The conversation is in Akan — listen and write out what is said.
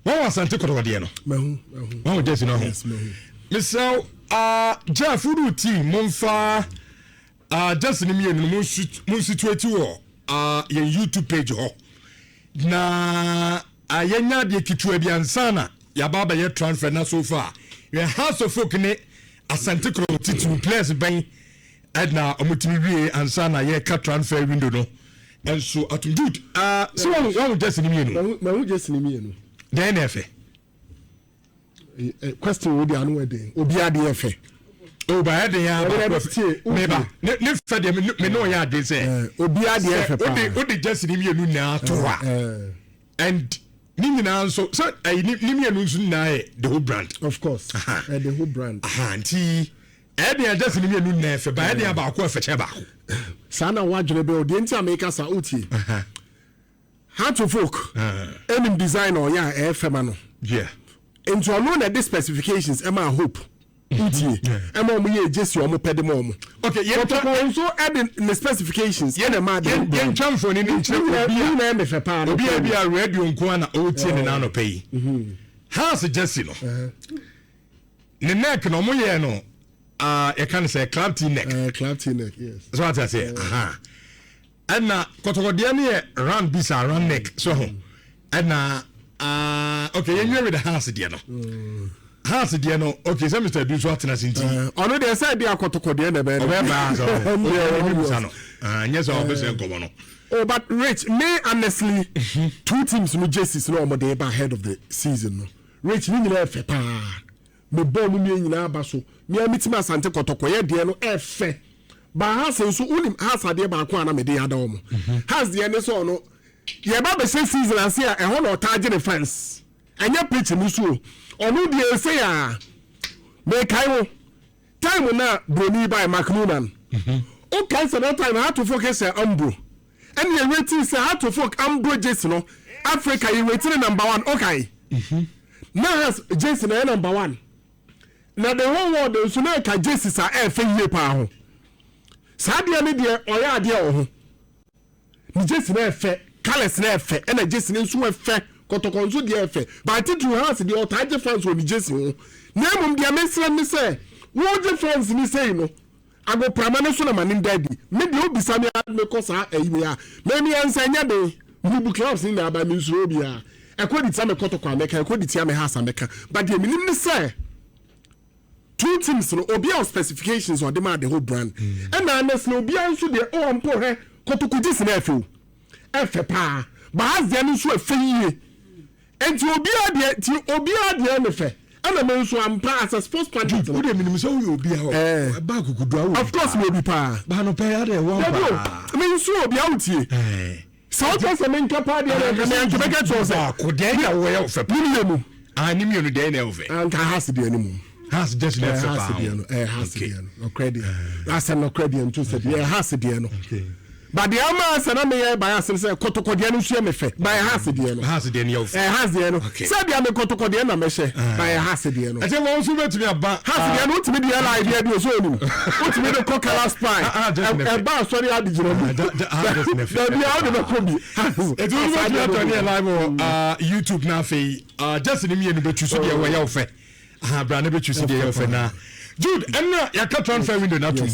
Wɔn wɔ Asante Kɔtɔkɔdeɛ no. Mahu, mahu. Wɔn wɔ jersey no ho. Yes, mahu. Mesrɛ Jeff wodu team momfa jersey no mmienu no mo situate wɔ yɛn YouTube page hɔ na yɛnya adeɛ ketewa bi ansa na yɛaba abɛyɛ transfer na so far yɛ Hearts of Oak ne Asante Kɔtɔkɔ titiriw players bɛn ɛna ɔmotumi wie ansa na yɛka transfer window no ɛnso atom. Jude, sɛ wɔn jersey no mmienu. Mahu jersey no mmienu. Dɛn na ɛfɛ? Question wo de ano ɛden, obi adeɛ fɛ. O ba ɛden ya baako fɛ meba ne fɛ deɛ me ne ɔyɛ ade sɛ obi adeɛ fɛ paa. Wode jersey ne mmienu nyinaa to hɔ a, and ne nyinaa nso sɛ ɛyi ne mmienu nso nyinaa yɛ the whole brand. Of course, the whole brand. Nti ɛdeɛ jersey ne mmienu nyinaa fɛ ba, ɛdeɛ baako ɛfɛ kyɛn baako. Saa na wadwene bɛ o deɛ nti a meka sa o tie. Hearts of Oak ɛnim design ɔyɛ a ɛyɛ fɛ ma no. Nti ɔno na ɛde specifications ɛma Hope ntie ɛma ɔmo yɛ jersey ɔmo pɛ de ma ɔmo. Okay, yɛn Kɔtɔkɔ nso ɛde ne specifications ɛna ɛma de. Yɛn twɛn mfoni ne nkyerɛ obi a na ɛmɛ fɛ paa. Obi a bi a radio nko a na ɔretie ne nan ɔpɛ yi. Hearts jersey no, ne neck na ɔmo yɛ no, yɛka no sɛ club T neck. Club T neck, yes. So ati ase, ɛna kɔtɔkɔdeɛ no yɛ round bi sa round neck so ho, ɛna okay, yɛn nwie with the Hearts deɛ no. Hearts deɛ no, okay, sɛ Mr Edu nso atena se nti. Ɔno deɛ sɛ ɛde akɔtɔkɔdeɛ na ɛbɛyɛ. Ɔbɛyɛ baa sɛ ɔbɛ bisa no, nyɛ sɛ ɔbɛ sɛ nkɔmɔ no. Oh, but Rich, me honestly, two teams no jerseys no ɔmo de ba ahead of the season no, Rich, ne nyinaa ɛfɛ paa. Me bɔ ɔmo mmienu nyinaa ba so. Me a mi ti ma Asante Kɔtɔkɔ yɛ deɛ no ɛfɛ. Ba Hearts nso, wonim Hearts adeɛ baako a na me de ada ɔmo. Hearts deɛ ne sɛ ɔno yɛba bɛhyɛ season ase a, ɛhɔ na ɔtaa gye ne fans. Ɛnyɛ pitch no so o. Ɔno deɛ ɛsɛ a mekae wo time na broni by Mark Noonan. Wokae sɛ that time Hearts of Oak hyɛ Umbro, ɛne yɛreti sɛ Hearts of Oak Umbro jersey no, Africa yɛreti ne number one. Okay, na Hearts jersey na ɛyɛ number one na the whole world nso na ɛka jerseys a ɛɛfɛ yie paa ho. Saa deɛ no deɛ ɔyɛ adeɛ wɔ ho, ne jersey na ɛfɛ, colours na ɛfɛ, ɛna jersey no nso ɛfɛ. Kɔtɔkɔ nso deɛ ɛfɛ, but titiri Hearts deɛ ɔtaa gye fans wɔ ne jersey ho. Na emom deɛ mesrɛ ne sɛ wɔgye fans ne sɛyi no agoprama no so na ma ne da adi. Me deɛ, obisa me a mekɔ saa ɛyi me a mɛmi ansa nyɛ den mubu clubs ne nyinaa ba mi nsuro obiara. Ɛkɔ di tia me Kɔtɔkɔ a mɛka, ɛkɔ di tia me Hearts a mɛka, but deɛ menim ne sɛ two teams no, obi a specifications ɔde ma the whole brand, ɛna honestly obiara nso deɛ ɔwɔ mpo hɛ Kɔtɔkɔ jersey na ɛfɛ o, ɛfɛ paa, but Hearts deɛ no nso ɛfɛ yie. Nti obiara deɛ, nti obiara deɛ ne fɛ, ɛna me nso ampa as a sports pundit no. O de minim sɛ woyɛ obi a ɛba akukudu awo. Of course, mi obi paa. Baano pɛ ya de wɔn paa. Dabi o, me nso obi awo tie. Sɛ o kyerɛ sɛ me nka paa deɛ na nka me anka bɛka kyerɛ sɛ. Baako deɛ na wɔyɛ wo fɛ paa. Ne mmienu. Ah, ne mmienu deɛ na ɛwɔ fɛ. Anka Hearts deɛ ne mu. Hearts jersey na ɛfɛ paa. Hearts deɛ no, Hearts deɛ no, nɔkorɛ deɛ asɛm, nɔkorɛ deɛ nto sɛ deɛ Hearts deɛ no. But deɛ ama asɛ na meyɛ bias no sɛ Kɔtɔkɔ deɛ no nso yɛ me fɛ, but Hearts deɛ no. Hearts deɛ no yɛ wo fɛ. Hearts deɛ no, sɛ deɛ me Kɔtɔkɔ deɛ na mɛhyɛ, but Hearts deɛ no. Ɛkyɛ wɔn nso bɛtumi aba. Hearts deɛ no, wotumi de yɛ line deɛ bi oso onim, wotumi de kɔ colour spine, ɛba asɔre adi gyina mu dabi a wode bɛkɔ bi. Etu nso bɛtumi atɔ ne yɛ live wɔ YouTube na afei jersey ne mmienu bɛtwi so deɛ wɔyɛ wo fɛ. Bra ne bɛtwi so deɛ yɛ wo fɛ na Jude ɛnna yɛaka transfer window na tum.